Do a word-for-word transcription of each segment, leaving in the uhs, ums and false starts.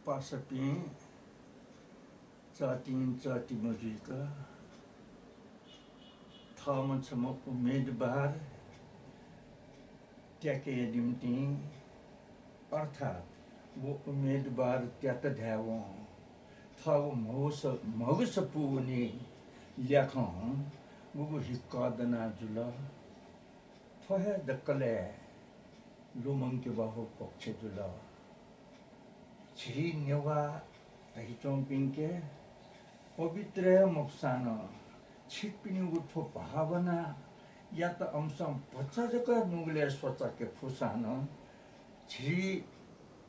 पासापिं, चःतिं चःति मजुइक थःम्हं छम्ह उम्मेदवार त्याकेया निम्तिं, अर्थात् व उम्मेदवार त्यात धायेवं थःगु म्हगस, म्हगस पूवने ल्याखं गुगु हिक्कः दना जुल। थ्व हे दकलय् लुमंकेबाहु पक्ष जुल। झी नेवाः धइच्वंपिन्के पवित्र हे मखुसां नं छिकपिनिगु थ्व भावनायात अमिसं भचा जक नुगलय् स्वचाके फुसां नं झी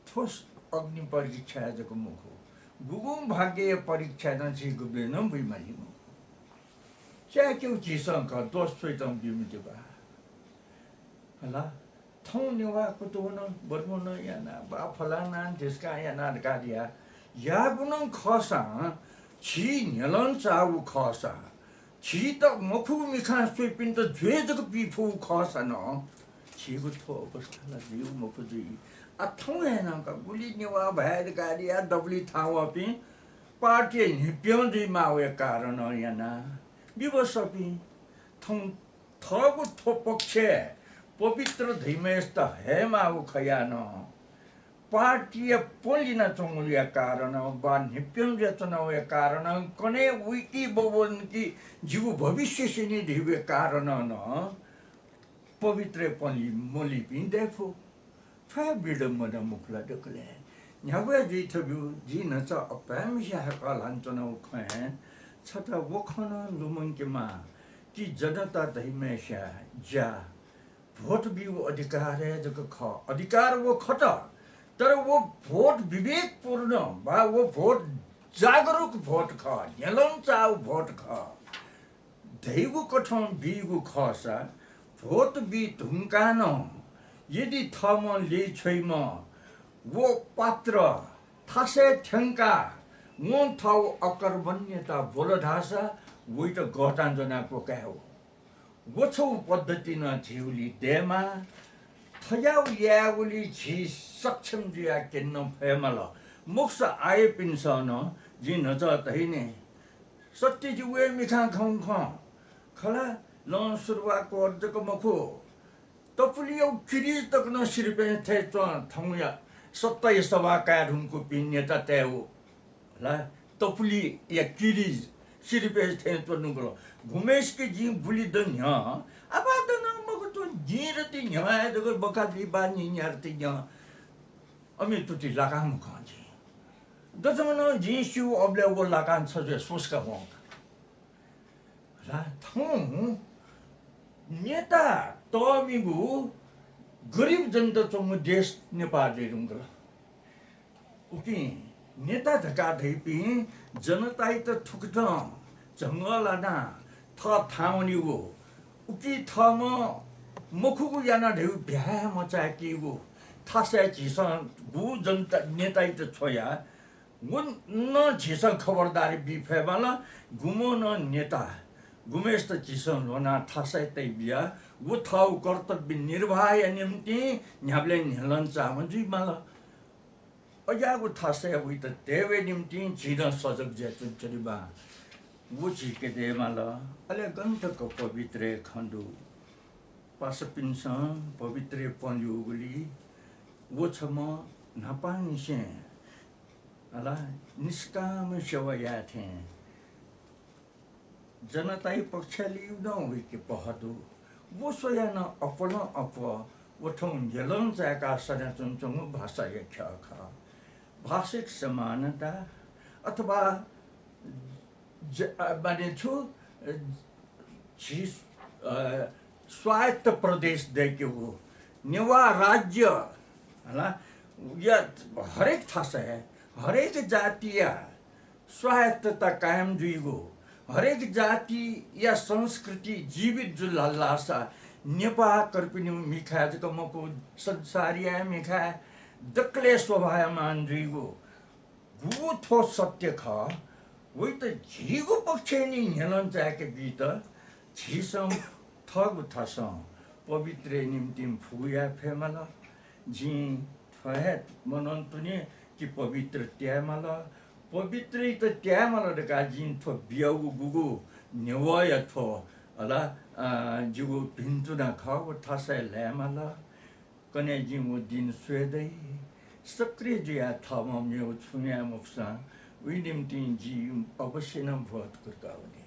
थ्व अग्नि परीक्षाय् जक मखु, गुगुं भाग्यया परीक्षाय् नं झी गुबलें नं बुइमालीगु। चाय्‌केगु झीसं खः, दोष स्वइतं ब्यूम्ह दिबा। हला, थौं नेवाः कुतुं नं, बर्मुं नं याना, वा फलानां नं धिस्कां याना धकाः धया। याःगु नं खःसां, झी न्ह्यलं चाःगु खःसां, झीत मखुगु मिखां स्वइपिन्त ज्वय् जक बी फुगु खःसां नं, झीगु थ्व अवस्था ला जुइगु मखु जुइ। आः थौं हे नं का गुलि नेवाः भाय् धकाः धया दबुलिइ थाहां वःपिं पार्टीया न्ह्यप्यं जुइमाःगुया कारणं याना। विवशपिं, थौं थःगु थ्व पक्षय् पवित्र धइम्हय्‌सित हयेमाःगु खयाः नं पार्टीया प्वँ लिनाच्वंगुया कारणं वा न्ह्यप्यं जुयाच्वनागुया कारणं कन्हय् वइकी बवंकी जिगु भविष्य स्यनी धइगुया कारणं नं पवित्रय् प्वँ लि, मलीपिं दयेफु। थ्व हे विडम्बना मखु ला दकलय्? न्ह्यागु हे जुइ थब्यु, जिं न्हाचः अपाय्‌म्हसिया हाकः ल्हानाच्वनागु खँय् छता व खँ नं लुमंकेमाः कि जनता धइम्हय्‌सिया ज्या भोट बीगु अधिकार हे जक खः। अधिकार व खत, तर व भोट विवेकपूर्ण वा व भोट जागरुक भोट खः, न्ह्यलं चाःगु भोट खः। धइगु कथं बीगु खःसा भोट बी धुंकाः नं यदि थःम्हं ल्यइ छ्वइम्ह व पात्र थासय् थ्यंकाः वं थःगु अकर्मण्यता ब्वल धाःसा वइत गःतां ज्वनाः क्वकायेगु। व छगू पद्धति नं झीगुली दयेमाः। थज्याःगु यायेगुली झी सक्षम जुयाः क्यने फयेमाल। मखुसा आःयापिन्सं नं जिं न्हाचः धयानि, सत्य जि वये मिखां खंगु खँ खला, लं सुरुवात जक मखु, तपुलिया किरिज तक नं सिरपाः थें च्वं थौंया सत्ताया सभा काये धुंकूपिं नेतातय्‌गु ला तपुलिया किरिज सिरपाः थें च्वंगु। गुम्हय्‌सिके जिं बुलि दँ न्ह्यः, आपाः दँ नं मखु, थ्व दिं रति न्ह्यः हे जक बकालि बा न्हिं न्याः रति न्ह्यः अमि तुति लाकां मुखं जिं दथुं नं जिं स्यू अबलय् व लाकां छजु सुस्का वंका। ला थौं नेता तःमिगु गरिब जनता च्वंगु देश नेपाः जुइ धुंकल। उकिं नेता धकाः धइपिं जनताइत थुकथं झंगः लानाः थः थाहां वनीगु, उकी थःम्हं मखुगु याना धइगु ब्याहा मचाय्‌कीगु थासय् झीसं गु जनता नेताइत छ्वया व नं झीसं खबरदारी बी फयेमाल। गुम्ह नं नेता, गुम्हय्‌सित झीसं ल्ह्वनाः थासय् तयाबिया व थःगु कर्तव्य निर्वाहया निम्तिं न्ह्याबलें न्ह्यलं चाःम्ह जुइमाल। अज्याःगु थासय् वइत तयेवये निम्तिं झी नं सजग जुयाच्वनेमाः। व झीके दयेमाल। अले गन तक पवित्रय् खँ दु। पासापिन्सं पवित्रय् प्वँ ल्यूगुली व छम्ह न्हापांनिसें अला निष्काम सेवा याये थें जनताया पक्षय् लिउ नं वइके पहः दु। व स्वयाः नं अप्वलं अप्वः व थौं न्ह्यलं चाय्‌काः सनाच्वनाच्वंगु भाषाया ख्यः खः। भाषिक समानता अथवा ज-, अ, माने छु, अ, झी, अ, स्वायत्त प्रदेश दय्‌केगु नेवाः राज्य, हला, या हरेक थासय्, हरेक जातिया स्वायत्तता कायम जुइगु, हरेक जातिया संस्कृति जीवित जुल धाःसा नेपाः कर्पिनिगु मिखाय् जक मखु, संसारया मिखाय् दकलय् शोभायमान जुइगु गुगु थ्व सत्य खः, वइत झीगु पक्षय् निं न्ह्यलं चाय्‌के बीत झीसं थःगु थासं पवित्रया निंतिं फुगु याये फयेमाल। जिं थ्व हे मनंतुनि कि पवित्र त्यायेमाल, पवित्रयात त्यायेमाल धकाः जिं थ्व बियागु गुगु न्ह्यवया थ्व हला, अ, जिगु भिन्तुना खः, व थासय् लायेमाल। कन्हय् जिं व दिं स्वये दइ। सक्रिय जुयाः थःम्हं मेगु छुं याये मफुसां उइ निंतिं जि अवश्य नं भ्वः तुकतुका वने।